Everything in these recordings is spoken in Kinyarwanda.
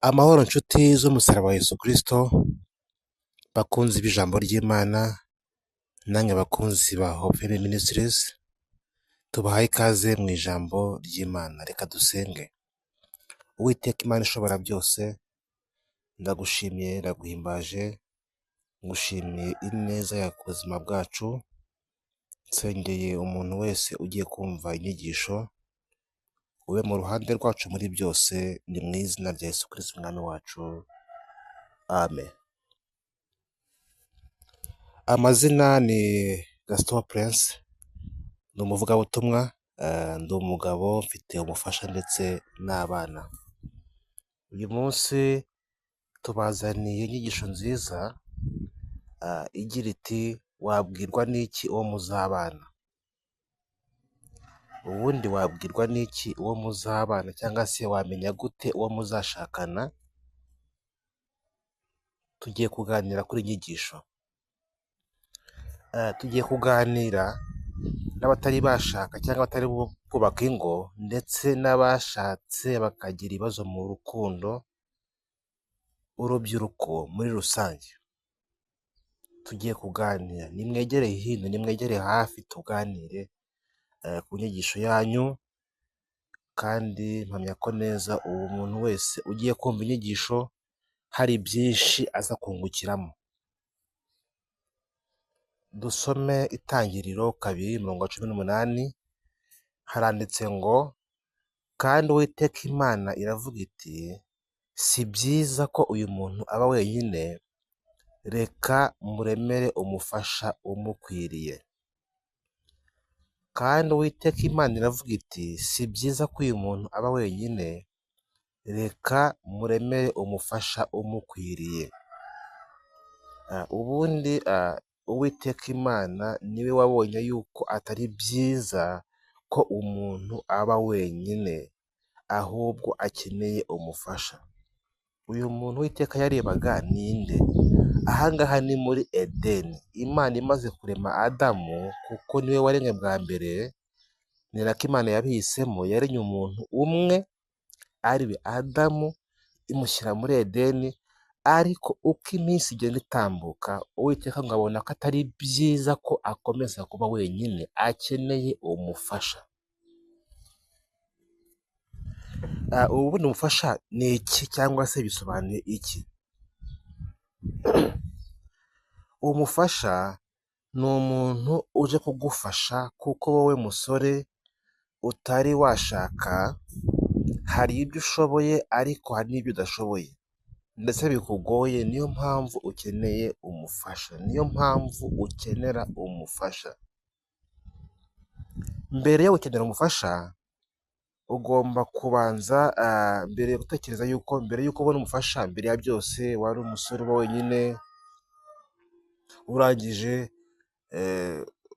Amahoro nshuti z'umusaraba wa Yesu Kristo, bakunzi b'ijambo ry'Imana, namwe bakunzi ba Hope Ministries, tubahaye ikaze mu ijambo ry'Imana. Reka dusenge. Uwiteka Imana ishobora byose, ndagushimiye, ndaguhimbaje, ngushimiye ineza yawe ku buzima bwacu, nsengeye umuntu wese ugiye kumva inyigisho, ube mu ruhande rwacu muri byose, ni mu izina rya Yesu Kristo Umwami wacu, amen. Amazina ni Gaston Prince, ni umuvugabutumwa, ndi umugabo, mfite umufasha ndetse n'abana. Uyu munsi tubazaniye inyigisho nziza igira iti wabwirwa n'iki uwo muzabana? Ubundi wabwirwa n'iki uwo muzabana cyangwa se wamenya gute uwo muzashakana? Tugiye kuganira kuri iyi nyigisho. Tugiye kuganira n'abatari bashaka cyangwa abatari kubaka ingo ndetse n'abashatse bakagira ibibazo mu rukundo, urubyiruko muri rusange. Tugiye kuganira, nimwegere hino, nimwegere hafi tuganire ku nyigisho yanyu, kandi mpamya ko neza uwo muntu wese ugiye kumva inyigisho hari byinshi aza kungukiramo. Dusome Itangiriro 2:18, haranditse ngo kandi Uwiteka Imana iravuga iti si byiza ko uyu muntu aba wenyine, reka muremere umufasha umukwiriye. Kandi Uwiteka Imana iravuga iti si byiza ko uyu muntu aba wenyine, reka muremere umufasha umukwiriye. Ubundi Uwiteka Imana niwe wabonye yuko atari byiza ko umuntu aba wenyine, ahubwo akeneye umufasha. Uyu muntu Uwiteka yarebaga ninde? Aha ngaha ni muri Edeni. Imana imaze kurema Adamu, kuko niwe waremwe bwa mbere, ni nako Imana yabihisemo, yaremye umuntu umwe ariwe Adamu, imushyira muri Edeni, ariko uko iminsi igenda itambuka, Uwiteka ngo abona ko atari byiza ko akomeza kuba wenyine, akeneye umufasha. Ubundi umufasha ni iki cyangwa se bisobanuye iki? Umufasha ni umuntu uje kugufasha kuko wowe musore utari washaka, hari ibyo ushoboye ariko hari n'ibyo udashoboye ndetse bikugoye, niyo mpamvu ukeneye umufasha, niyo mpamvu ukenera umufasha. Mbere yo gukenera umufasha, ugomba kubanza mbere yo gutekereza yuko mbere yuko ubona umufasha, mbere ya byose wari umusore uba wenyine, urangije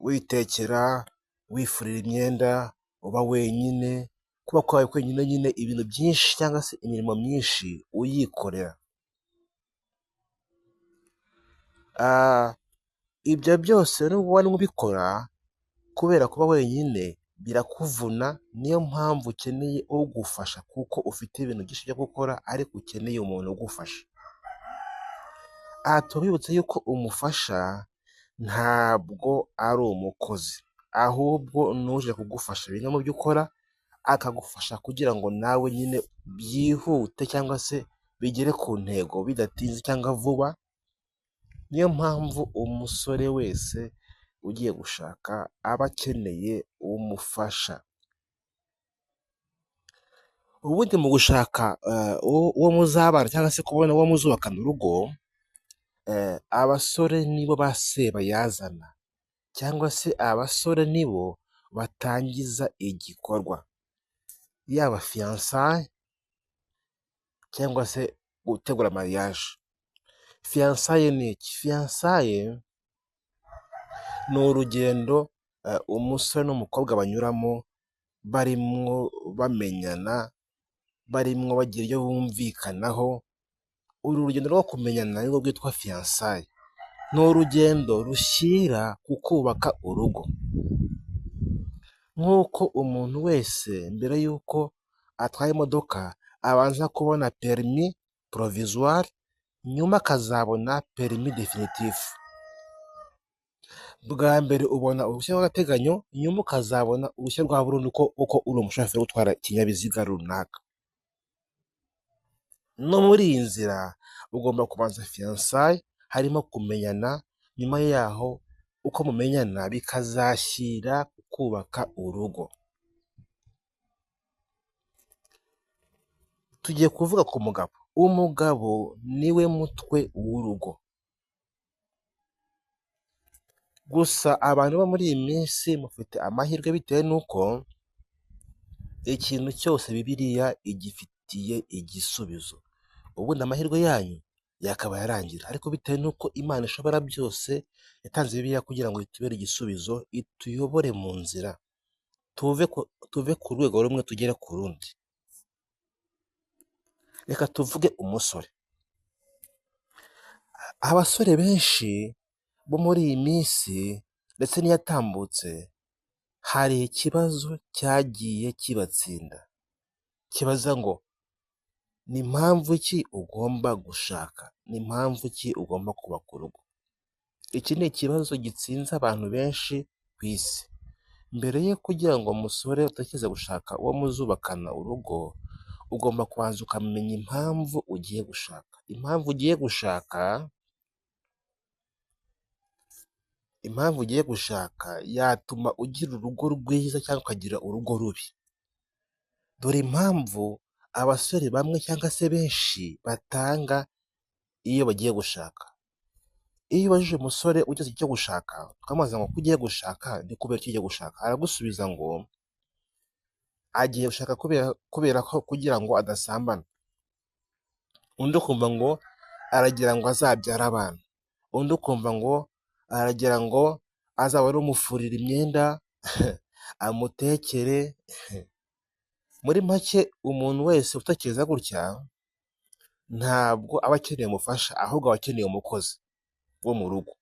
witekera, wifurira imyenda, uba wenyine, kuba kwawe kwenyine nyine ibintu byinshi cyangwa se imirimo myinshi uyikorera. Ibyo byose nubwo warimo ubikora, kubera kuba wenyine birakuvuna, niyo mpamvu ukeneye ugufasha kuko ufite ibintu byinshi byo gukora ariko ukeneye umuntu ugufasha. Aha tubibutse yuko umufasha ntabwo ari umukozi, ahubwo n'uje kugufasha bimwe mu byo ukora, akagufasha kugira ngo nawe nyine byihute cyangwa se bigere ku ntego bidatinze cyangwa vuba. Niyo mpamvu umusore wese ugiye gushaka aba akeneye umufasha. Ubundi mu gushaka uwo muzabana cyangwa se kubona uwo muzubakana urugo, abasore nibo ba sebayazana cyangwa se abasore nibo batangiza igikorwa, yaba fiyansaye cyangwa se gutegura mariage. Fiyansaye ni iki? Fiyansaye ni urugendo umusore n'umukobwa banyuramo barimwo bamenyana, barimwo bagira ibyo bumvikanaho. Uru rugendo rwo kumenyana nirwo rwitwa fiyansaye. Ni urugendo rushyira ku kubaka urugo. Nk'uko umuntu wese mbere y'uko atwaye imodoka abanza kubona perimi provisoire, nyuma akazabona permis définitif. Bwa mbere ubona uruhushya rw'agateganyo, nyuma ukazabona uruhushya rwa burundu ko uko uri umushoferi utwara ikinyabiziga runaka. No muri iyi nzira ugomba kubanza fiançailles, harimo kumenyana, nyuma yaho uko mumenyana bikazashyira kubaka urugo. Tugiye kuvuga ku mugabo. Umugabo niwe mutwe w'urugo. Gusa abantu bo muri iyi minsi mufite amahirwe bitewe n'uko ikintu cyose Bibiliya igifitiye igisubizo. Ubundi amahirwe yanyu yakaba yarangira, ariko bitewe n'uko Imana ishobora byose yatanze Bibiliya kugira ngo itubere igisubizo, ituyobore mu nzira, tuve ku rwego rumwe tugere ku rundi. Reka tuvuge umusore. Abasore benshi bo muri iyi minsi ndetse n'iyatambutse, hari ikibazo cyagiye kibatsinda, kibaza ngo ni mpamvu ki ugomba gushaka, ni mpamvu ki ugomba kubaka urugo? Iki ni ikibazo gitsinze abantu benshi ku isi. Mbere yo kugira ngo umusore utekereze gushaka uwo muzubakana urugo, ugomba kubanza ukamenya impamvu ugiye gushaka. Impamvu ugiye gushaka, impamvu ugiye gushaka yatuma ugira urugo rwiza cyangwa ukagira urugo rubi. Dore impamvu abasore bamwe cyangwa se benshi batanga iyo bagiye gushaka. Iyo ubajije umusore ugeze igihe cyo gushaka, ukamubaza ngo ko ugiye gushaka ni kubera iki ugiye gushaka, aragusubiza ngo agiye gushaka kubera ko kugira ngo adasambana. Undi ukumva ngo aragira ngo azabyare abana, undi ukumva ngo aragira ngo azabone umufurira imyenda, amutekere. Muri make umuntu wese utekereza gutya ntabwo aba akeneye umufasha, ahubwo aba akeneye umukozi wo mu rugo,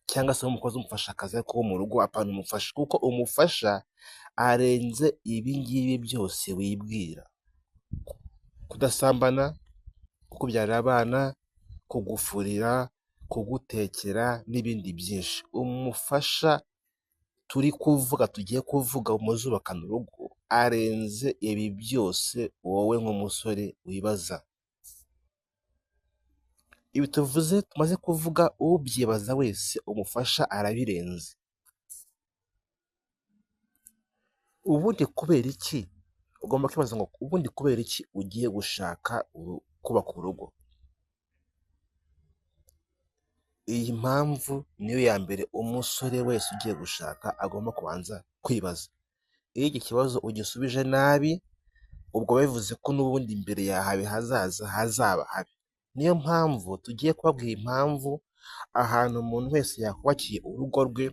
cyangwa se umukozi umufasha akazi ariko wo mu rugo, apana umufasha, kuko umufasha arenze ibi ngibi byose wibwira: kudasambana, kukubyarira abana, kugufurira, kugutekera n'ibindi byinshi. Umufasha turi kuvuga, tugiye kuvuga muzubakana urugo, arenze ibi byose wowe nk'umusore wibaza. Ibi tuvuze tumaze kuvuga, ubyibaza wese umufasha arabirenze. Ubundi kubera iki ugomba kwibaza ngo ubundi kubera iki ugiye gushaka kubaka urugo? Iyi mpamvu niyo ya mbere umusore wese ugiye gushaka agomba kubanza kwibaza. Iyo iki kibazo ugisubije nabi, ubwo bivuze ko n'ubundi imbere yawe hazaza hazaba habi. Niyo mpamvu tugiye kubabwira impamvu ahantu umuntu wese yakubakiye urugo rwe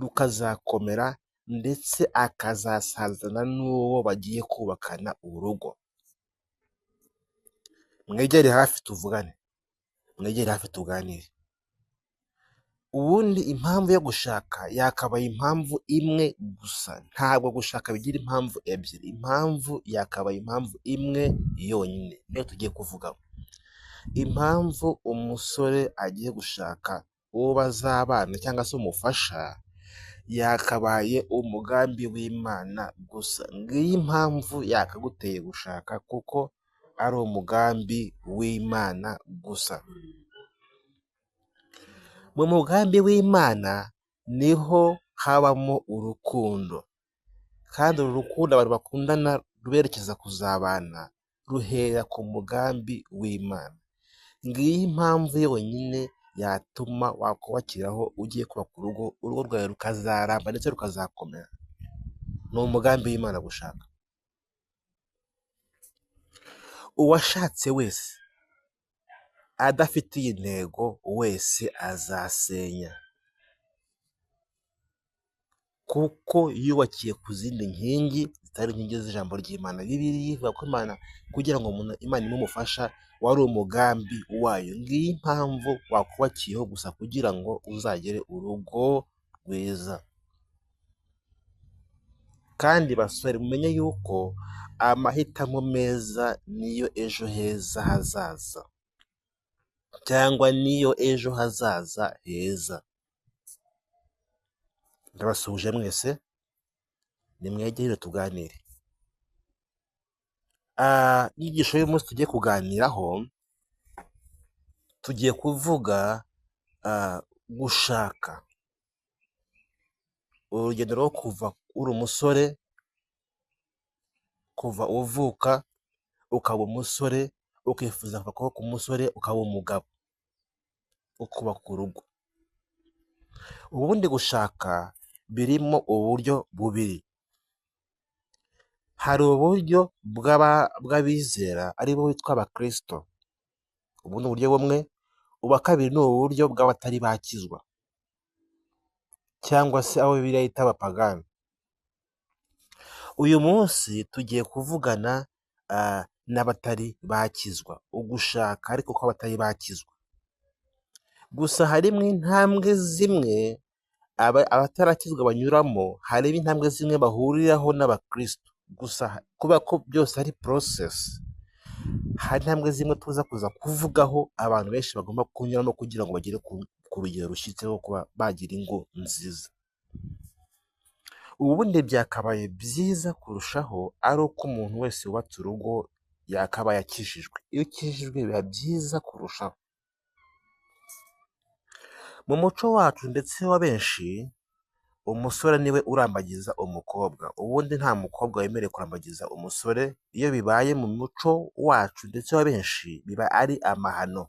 rukazakomera, ndetse akazasazana n'uwo bagiye kubakana urugo. Mwegere hafi tuvugane, mwegere hafi tuganire. Ubundi impamvu yo gushaka yakabaye impamvu imwe gusa, ntabwo gushaka bigira impamvu ebyiri. Impamvu yakabaye impamvu imwe yonyine, niyo tugiye kuvugaho. Impamvu umusore agiye gushaka uwo bazabana cyangwa se umufasha, yakabaye umugambi w'Imana gusa. Ngiyi impamvu yakaguteye gushaka, kuko ari umugambi w'Imana gusa. Mu mugambi w'Imana niho habamo urukundo, kandi uru rukundo abantu bakundana ruberekeza kuzabana ruhera ku mugambi w'Imana. Ngiyi impamvu yonyine yatuma wakubakiraho ugiye kubaka urugo, urugo rwawe rukazaramba ndetse rukazakomera. Ni umugambi w'Imana gushaka. Uwashatse wese adafite iyi ntego wese azasenya, kuko yubakiye ku zindi nkingi zitari inkingi z'ijambo ry'Imana. Bibiliya ivuga ko Imana kugira ngo umuntu Imana imuhe umufasha wari umugambi wayo. Ngiyi impamvu wakubakiyeho gusa kugira ngo uzagere urugo rwiza. Kandi basore mumenye yuko Amahitamo meza niyo ejo heza hazaza, cyangwa niyo ejo hazaza heza. Ndabasuhuje mwese, nimwegere tuganire. Inyigisho y'umunsi tugiye kuganiraho, tugiye kuvuga gushaka. Urugendo rwo kuva uri umusore, kuva uvuka ukaba umusore, ukifuza kuba ku musore ukaba umugabo, ukubaka urugo. Ubundi gushaka birimo uburyo bubiri. Hari uburyo bw'abizera aribo bitwa abakristo, ubu ni uburyo bumwe. Ubwa kabiri ni uburyo bw'abatari bakizwa, cyangwa se abo Bibiliya yita abapagani. Uyu munsi tugiye kuvugana n'abatari bakizwa, ugushaka ariko kw'abatari bakizwa. Gusa harimo intambwe zimwe abatarakizwa banyuramo, harimo intambwe zimwe bahuriraho n'abakristo. Gusa kubera ko byose ari process, hari intambwe zimwe tuza kuza kuvugaho abantu benshi bagomba kunyuramo kugira ngo bagere ku rugero rushyitse rwo kuba bagira ingo nziza. Ubundi byakabaye byiza kurushaho ari uko umuntu wese wubatse urugo yakabaye akijijwe. Iyo ukijijwe biba byiza kurushaho. Mu muco wacu ndetse wa benshi, umusore niwe urambagiza umukobwa. Ubundi nta mukobwa wemerewe kurambagiza umusore. Iyo bibaye mu muco wacu ndetse wa benshi, biba ari amahano.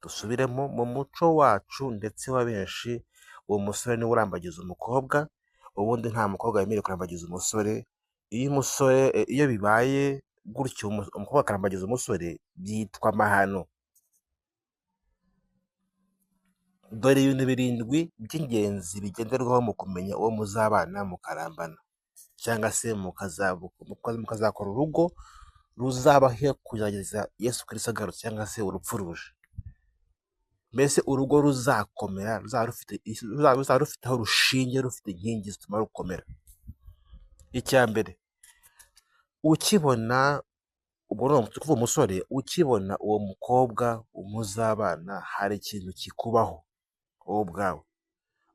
Dusubiremo, mu muco wacu ndetse wa benshi, uwo musore niwe urambagiza umukobwa. Ubundi nta mukobwa wemerewe kurambagiza umusore. Iyo bibaye gutyo, umukobwa akarambagiza umusore, byitwa amahano. Dore ibintu 7 by'ingenzi bigenderwaho mu kumenya uwo muzabana mukarambana, cyangwa se mukazakora urugo ruzabaho kuzageza Yesu Kristo agarutse, cyangwa se urupfu ruje. Mbese urugo ruzakomera, ruzaba rufite aho rushingiye, rufite inkingi zituma rukomera. Icya mbere, ukibona ubwo ni ukuvuga umusore, ukibona uwo mukobwa muzabana, hari ikintu kikubaho wowe ubwawe,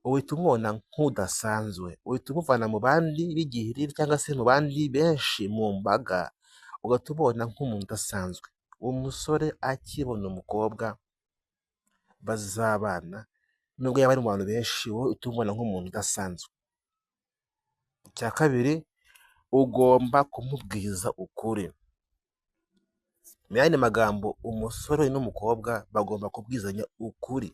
uhita umubona nk'udasanzwe, uhita umuvana mu bandi b'igihiriri cyangwa se mu bandi benshi mu mbaga, ugahita umubona nk'umuntu udasanzwe. Umusore akibona umukobwa bazabana, nubwo yaba ari mu bantu benshi, wowe uhita umubona nk'umuntu udasanzwe. Icya kabiri, ugomba kumubwiza ukuri. Mu yandi magambo, umusore n'umukobwa bagomba kubwizanya ukuri.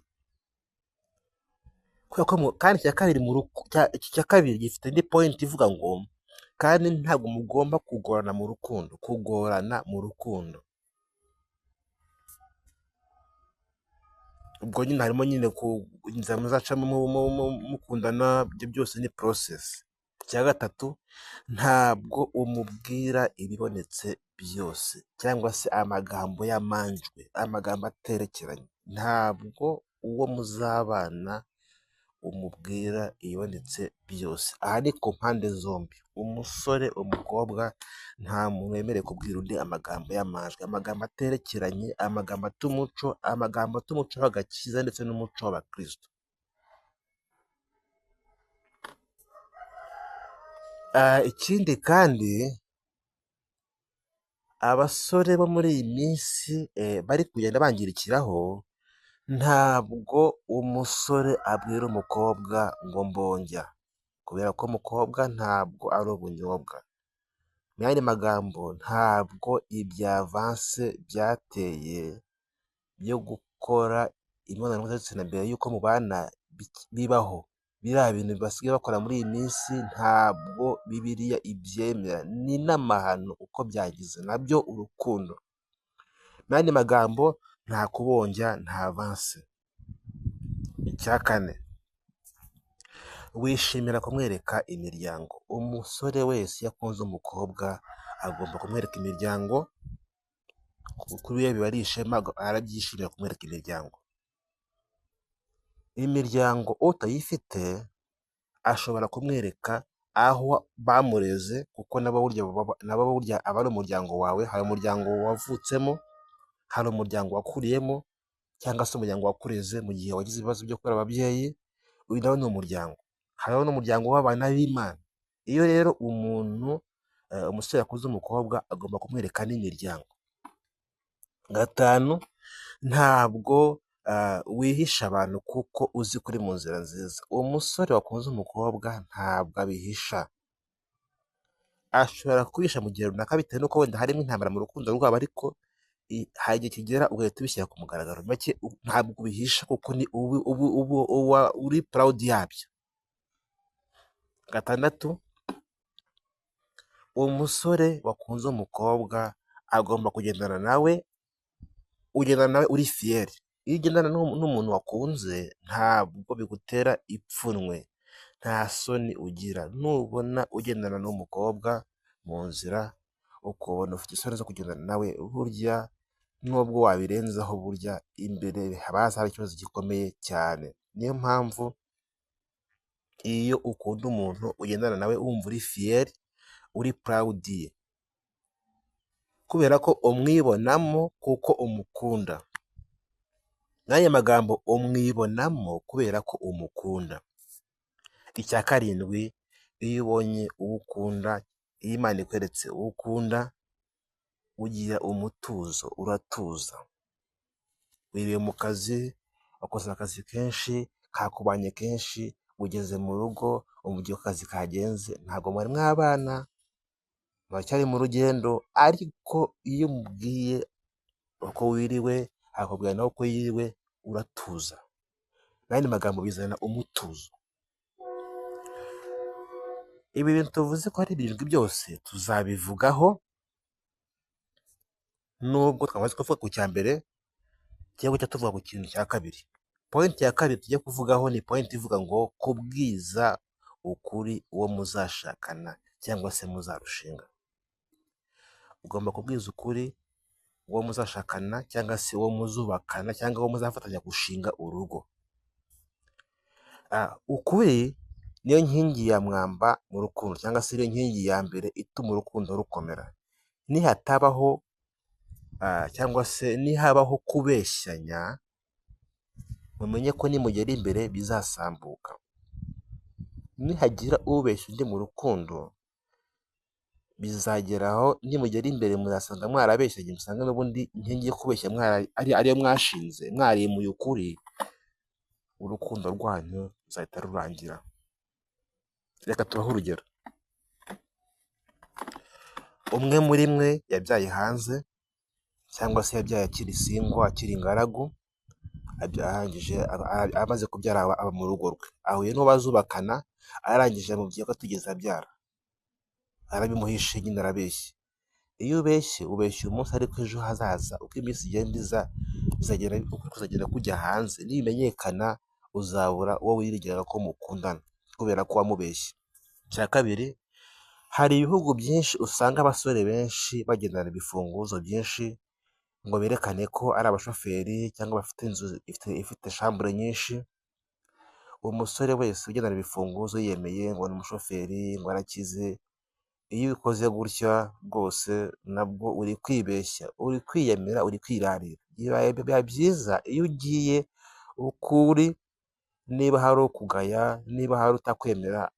Kandi icya kabiri gifite indi point ivuga ngo kandi ntabwo mugomba kugorana mu rukundo, kugorana mu rukundo. Ubwo nyine harimo nyine inzira muzacamo mukundana, ibyo byose ni process. Icya gatatu, ntabwo umubwira ibibonetse byose, cyangwa se amagambo y'amanjwe, amagambo aterekeranye. Ntabwo uwo muzabana umubwira ibibonetse byose. Aha ni ku mpande zombi, umusore, umukobwa, nta muntu wemerewe kubwira undi amagambo y'amanjwe, amagambo aterekeranye, amagambo ata umuco, amagambo ata umuco w'agakiza ndetse n'umuco w'abakristo. Ikindi kandi, abasore bo muri iyi minsi bari kugenda bangirikiraho, ntabwo umusore abwira umukobwa ngo mbonjya, kubera ko umukobwa ntabwo ari ubunyobwa. Mu yandi magambo, ntabwo ibya avanse byateye byo gukora imibonano mpuzabitsina mbere y'uko mubana bibaho. Biriya bintu basigaye bakora muri iyi minsi ntabwo Bibiliya ibyemera, ni n'amahano uko byagize nabyo urukundo. Mu yandi magambo, nta kubonjya, nta avanse. Icya kane, wishimira kumwereka imiryango. Umusore wese iyo akunze umukobwa agomba kumwereka imiryango, kuri we biba ari ishema, arabyishimira kumwereka imiryango. Imiryango utayifite ashobora kumwereka aho bamureze, kuko nabo burya aba ari umuryango wawe. Hari umuryango wavutsemo, hari umuryango wakuriyemo, cyangwa se umuryango wakureze mu gihe wagize ibibazo byo kubura ababyeyi, uyu nawe ni umuryango. Hariho n'umuryango w'abana b'Imana. Iyo rero umuntu umusore yakuze umukobwa, agomba kumwereka n'imiryango. 5, ntabwo wihisha abantu kuko uzi ko uri mu nzira nziza. Uwo musore wakunze umukobwa ntabwo abihisha, ashobora kubihisha mu gihe runaka bitewe n'uko wenda harimo intambara mu rukundo rwabo, ariko hari igihe kigera ugahita ubishyira ku mugaragaro. Make ntabwo ubihisha kuko ni uba uri proud yabyo. 6, umusore wakunze umukobwa agomba kugendana nawe, ugendana nawe uri fier. Iyo ugendana n'umuntu wakunze ntabwo bigutera ipfunwe, nta soni ugira. Nubona ugendana n'umukobwa mu nzira ukabona ufite isoni zo kugendana nawe, burya nubwo wabirenzaho burya imbere haba hazaba ikibazo gikomeye cyane. Niyo mpamvu iyo ukunda umuntu ugendana nawe wumva uri fier, uri proud ye, kubera ko umwibonamo kuko umukunda. N'aya magambo umwibonamo kubera ko umukunda. Icya 7, iyo ubonye uwo ukunda, iyo Imana ikweretse uwo ukunda, ugira umutuzo, uratuza. Wiriwe mu kazi, wakoze akazi kenshi, kakubanye kenshi, ugeze mu rugo, umubwiye uko akazi kagenze, ntabwo mwari mwabana, muracyari mu rugendo, ariko iyo umubwiye uko wiriwe, akakubwira nawe uko yiriwe, uratuza. N'ayandi magambo bizana umutuzo. Ibi bintu tuvuze ko ari 7 byose tuzabivugaho, nubwo twamaze kuvuga ku cya mbere, tugiye guhita tuvuga ku kintu cya kabiri. Point ya kabiri tugiye kuvugaho ni point ivuga ngo kubwiza ukuri uwo muzashakana cyangwa se muzarushinga. Ugomba kubwiza ukuri uwo muzashakana cyangwa se uwo muzubakana cyangwa uwo muzafatanya gushinga urugo. Ukuri niyo nkingi ya mwamba mu rukundo, cyangwa se niyo nkingi ya mbere ituma urukundo rukomera. Nihatabaho cyangwa se nihabaho kubeshyanya, mumenye ko nimugera imbere bizasambuka. Nihagira ubeshya undi mu rukundo, bizageraho nimugera imbere muzasanga mwarabeshyanye, musange n'ubundi inkingi yo kubeshya ariyo mwashinze, mwarimuye ukuri, urukundo rwanyu ruzahita rurangira. Reka tubahe urugero. Umwe muri mwe yabyaye hanze, cyangwa se yabyaye akiri single, akiri ingaragu, arangije amaze kubyara aba mu rugo rwe, ahuye n'uwo bazubakana, arangije amubwiye ko atigeze abyara, arabimuhishe nyine arabeshya. Iyo ubeshye, ubeshya uyu munsi, ariko ejo hazaza uko iminsi igenda iza, ukuri kuzagenda kujya hanze, nibimenyekana uzabura uwo wiringiraga ko mukundana kubera ko wamubeshye. Icya kabiri, hari ibihugu byinshi usanga abasore benshi bagendana ibifunguzo byinshi ngo berekane ko ari abashoferi cyangwa bafite inzu ifite chambre nyinshi. Umusore wese ugendana ibifunguzo yiyemeye ngo ni umushoferi, ngo arakize, iyo ubikoze gutya rwose nabwo uri kwibeshya, uri kwiyemera, uri kwirarira. Biba byiza iyo ugiye uko uri, niba hari ukugaya, niba hari utakwemera,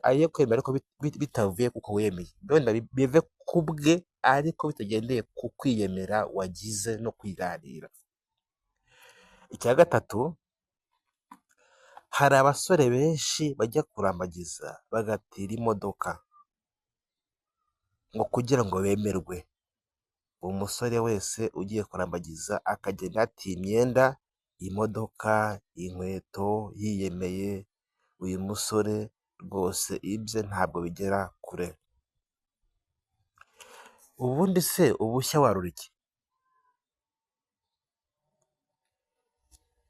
aye kwemera ariko bitavuye kuko wemeye, wenda bive ku bwe ariko bitagendeye ku kwiyemera wagize no kwirarira. Icya gatatu, hari abasore benshi bajya kurambagiza bagatira imodoka ngo kugira ngo bemerwe. Umusore wese ugiye kurambagiza akagenda yatiye imyenda, imodoka, inkweto, yiyemeye, uyu musore rwose ibye ntabwo bigera kure. Ubundi se ubushya warura iki?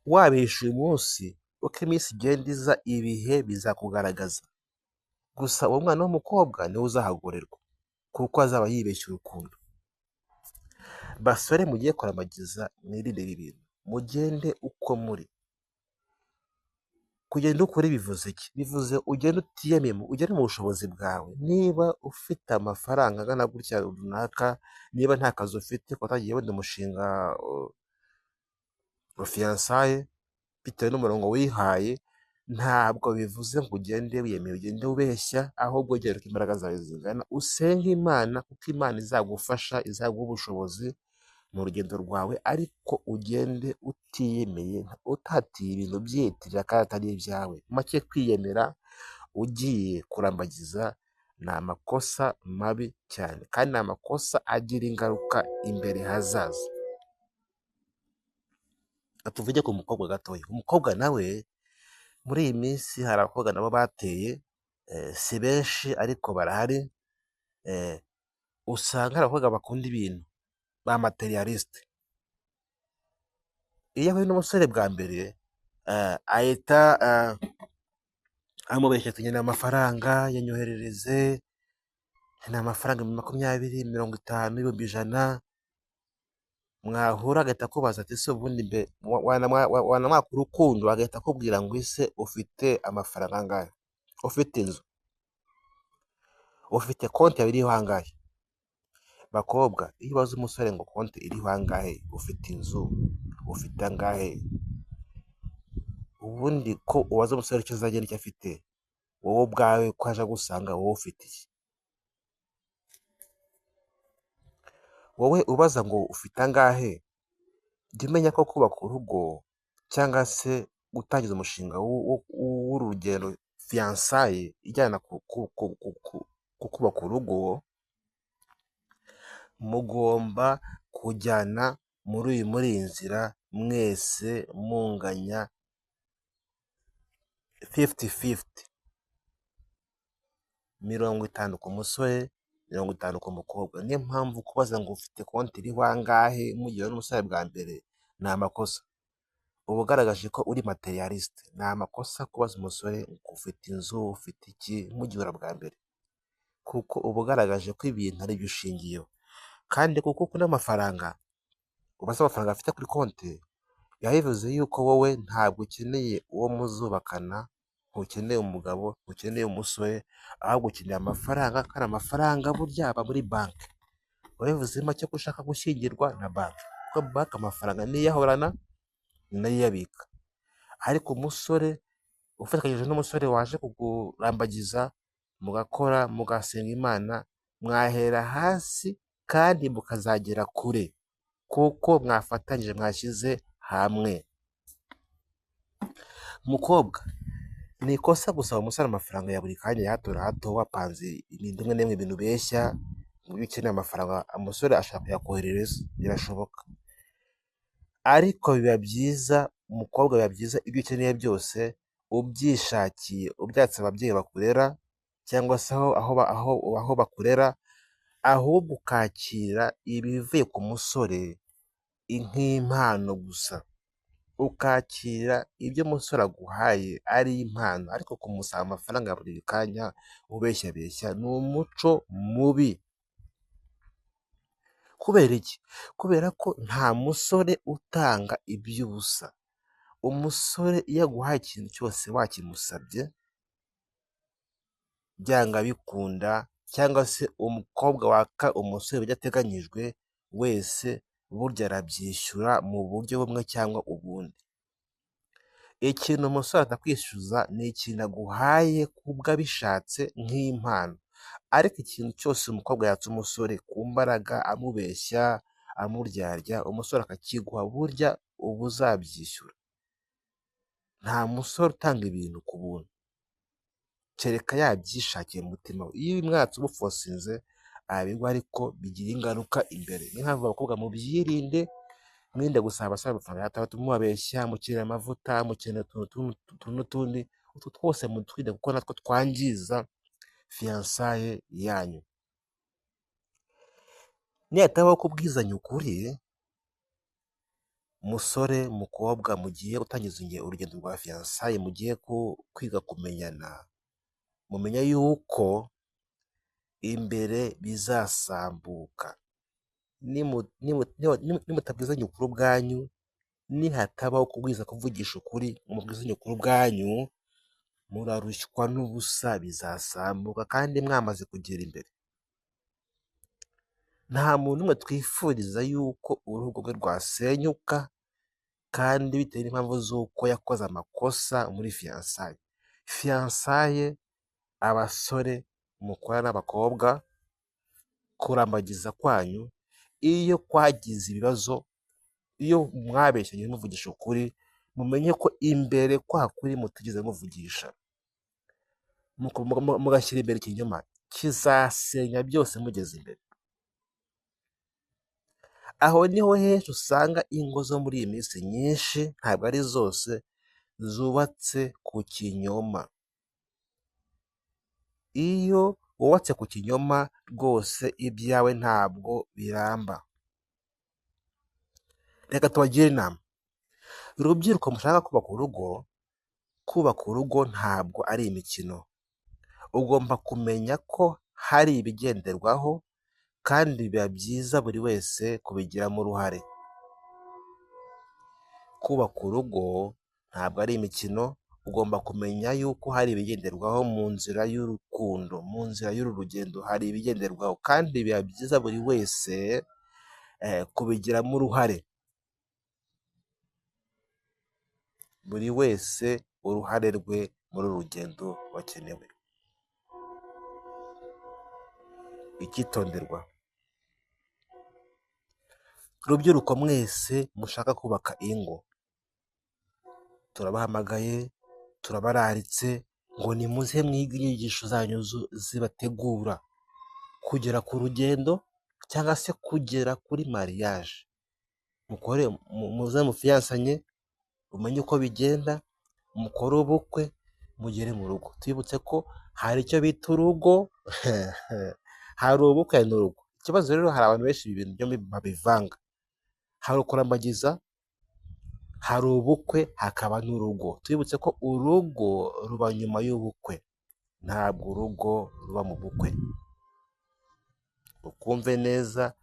Wabihisha uyu munsi, uko iminsi igenda iza ibihe bizakugaragaza. Gusa uwo mwana w'umukobwa niwe uzahagorerwa kuko azaba yibeshya urukundo. Basore mugiye kurambagiza mwirinde ibi bintu, mugende uko muri. Kugenda ukuri bivuze iki? Bivuze ugenda utiyemeye, ugende mu bushobozi bwawe. Niba ufite amafaranga angana gutya runaka, niba nta kazi ufite, watangiye wenda umushinga wa fiançailles bitewe n'umurongo wihaye, ntabwo bivuze ngo ugende wiyemeye, ugende ubeshya, ahubwo genda uko imbaraga zawe zingana, usenge Imana kuko Imana izagufasha, izaguha ubushobozi mu rugendo rwawe, ariko ugende utiyemeye, utatiye ibintu ubyiyitirira kandi atari ibyawe. Make kwiyemera ugiye kurambagiza ni amakosa mabi cyane, kandi ni amakosa agira ingaruka imbere hazaza. Tuvuge ku mukobwa gatoya. Umukobwa nawe muri iyi minsi hari abakobwa nabo bateye, si benshi ariko barahari, usanga hari abakobwa bakunda ibintu ba matérialistes. Iyo ahuye n'umusore bwa mbere, ahita amubeshya ati nkeneye amafaranga, yanyoherereze, nkeneye amafaranga 20,000, 50,000, 100,000, mwahura agahita akubaza ati ese ubundi mbe wanamwaka urukundo, agahita akubwira ngo ese ufite amafaranga angahe? Ufite inzu? Ufite konti yawe iriho angahe? Bakobwa, iyo ubaza umusore ngo konti iriho angahe, ufite inzu, ufite angahe, ubundi ko ubaza umusore icyo azajya n'icyo afite, wowe ubwawe ko aje agusanga wowe ufite iki? Wowe ubaza ngo ufite angahe, jya umenya ko kubaka urugo cyangwa se gutangiza umushinga w'urugendo fiançailles ijyana ku kubaka urugo, mugomba kujyana muri iyi nzira mwese munganya 50-50, 50 ku musore, 50 ku mukobwa. Niyo mpamvu kubaza ngo ufite konti iriho angahe mugira n'umusore bwa mbere ni amakosa, uba ugaragaje ko uri matérialiste. Ni amakosa kubaza umusore ngo ufite inzu, ufite iki, mugihura bwa mbere, kuko uba ugaragaje ko ibintu ari byo ushingiyeho. Kandi kuko ukunda amafaranga, ubaza amafaranga afite kuri konti, biba bivuze yuko wowe ntabwo ukeneye uwo muzubakana, ntukeneye umugabo, ntukeneye umusore, ahubwo ukeneye amafaranga, kandi amafaranga burya aba muri banki. Biba bivuze make ko ushaka gushyingirwa na banki, kuko banki amafaranga niyo iyahorana, ni nayo iyabika. Ariko umusore ufatikanyije n'umusore waje kukurambagiza, mugakora, mugasenga Imana, mwahera hasi kandi mukazagera kure, kuko mwafatanyije, mwashyize hamwe. Mukobwa, ni ikosa gusaba umusore amafaranga ya buri kanya ya hato na hato, wapanze ibintu rimwe na rimwe ibintu ubeshya, mu byo ukeneye amafaranga umusore ashaka kuyakoherereza, birashoboka. Ariko biba byiza, umukobwa biba byiza ibyo ukeneye byose ubyishakiye, ubyatse ababyeyi bakurera cyangwa se aho bakurera, ahubwo ukakira ibivuye ku musore nk'impano gusa. Ukakira ibyo umusore aguhaye ari impano, ariko kumusaba amafaranga buri kanya ubeshyabeshya ni umuco mubi. Kubera iki? Kubera ko nta musore utanga iby'ubusa. Umusore iyo aguhaye ikintu cyose wakimusabye, byanga bikunda, cyangwa se umukobwa waka umusore ibidateganyijwe wese, burya arabyishyura mu buryo bumwe cyangwa ubundi. Ikintu umusore atakwishyuza ni ikintu aguhaye kubwo abishatse nk'impano, ariko ikintu cyose umukobwa yatse umusore ku mbaraga, amubeshya, amuryarya, umusore akakiguha, burya uba uzabyishyura. Nta musore utanga ibintu ku buntu, kereka yabyishakiye mu mutima we. Iyo ubimwatse umufosinze arabiguha, ariko bigira ingaruka imbere. Niyo mpamvu abakobwa mubyirinde, mwirinde gusaba abasore amafaranga ya hato na hato mubabeshya, mukeneye amavuta, mukeneye utuntu n'utundi, utwo twose mutwirinde kuko natwo twangiza fiançailles yanyu. Nihatabaho kubwizanya ukuri, musore, mukobwa mugiye gutangiza urugendo rwa fiançailles, mugiye kwiga kumenyana, mumenye yuko imbere bizasambuka. Nimutabwizanya ukuri ubwanyu, nihatabaho kubwiza kuvugisha ukuri, mubwizanye ukuri ubwanyu, Murarushywa n'ubusa, bizasambuka kandi mwamaze kugera imbere. Nta muntu umwe twifuriza yuko urugo rwe rwasenyuka kandi bitewe n'impamvu z'uko yakoze amakosa muri fiançailles. Fiançailles, abasore mukora n'abakobwa, kurambagiza kwanyu iyo kwagize ibibazo, iyo mwabeshyanye muvugisha ukuri, mumenye ko imbere kwa kuri mutigeze muvugisha, mugashyira imbere ikinyoma, kizasenya byose mugeze imbere. Aho niho henshi usanga ingo zo muri iyi minsi nyinshi, ntabwo ari zose, zubatse ku kinyoma. Iyo wubatse ku kinyoma rwose ibyawe ntabwo biramba. Reka tubagire inama. Urubyiruko mushaka kubaka urugo, kubaka urugo ntabwo ari imikino. Ugomba kumenya ko hari ibigenderwaho kandi biba byiza buri wese kubigiramo uruhare. Kubaka urugo ntabwo ari imikino, ugomba kumenya yuko hari ibigenderwaho mu nzira y'urukundo, mu nzira y'uru rugendo hari ibigenderwaho kandi biba byiza buri wese kubigiramo uruhare. Buri wese uruhare rwe muri uru rugendo bakenewe. Icyitonderwa: rubyiruko mwese mushaka kubaka ingo, turabahamagaye, turabararitse ngo nimuze mwige inyigisho zanyu zibategura kugera ku rugendo cyangwa se kugera kuri mariage. Mukore, muze mufiyansanye, mumenye uko bigenda, mukore ubukwe, mugere mu rugo. Tubibutse ko hari icyo bita urugo, hari ubukwe n'urugo. Ikibazo rero, hari abantu benshi ibi bintu byombi babivanga. Hari ukurambagiza, hari ubukwe, hakaba n'urugo. Tubibutse ko urugo ruba nyuma y'ubukwe, ntabwo urugo ruba mu bukwe. Ukumve neza,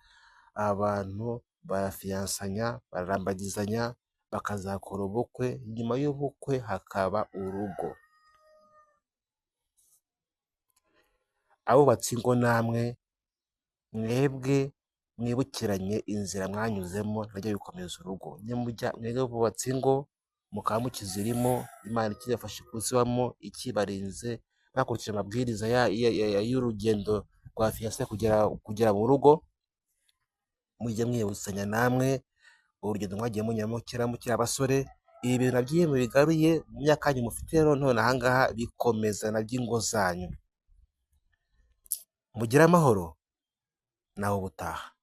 abantu barafiyansanya, bararambagizanya, bakazakora ubukwe, nyuma y'ubukwe hakaba urugo. Abubatse ingo namwe, mwebwe mwibukiranye inzira mwanyuzemo nabyo bikomeza urugo. Mwebwe bubatse ingo mukaba mukizirimo, Imana ikibafashe kuzibamo, ikibarinze, bakurikije amabwiriza y'urugendo rwa fiyansaye kugera mu rugo, mujye mwibutsanya namwe urugendo mwagiye munyuramo kera mukiri abasore. Ibi bintu nabyo iyo mubigaruye mu myaka yanyu mufite rero none aha ngaha, bikomeza nabyo ingo zanyu. Mugire amahoro, nawe ubutaha.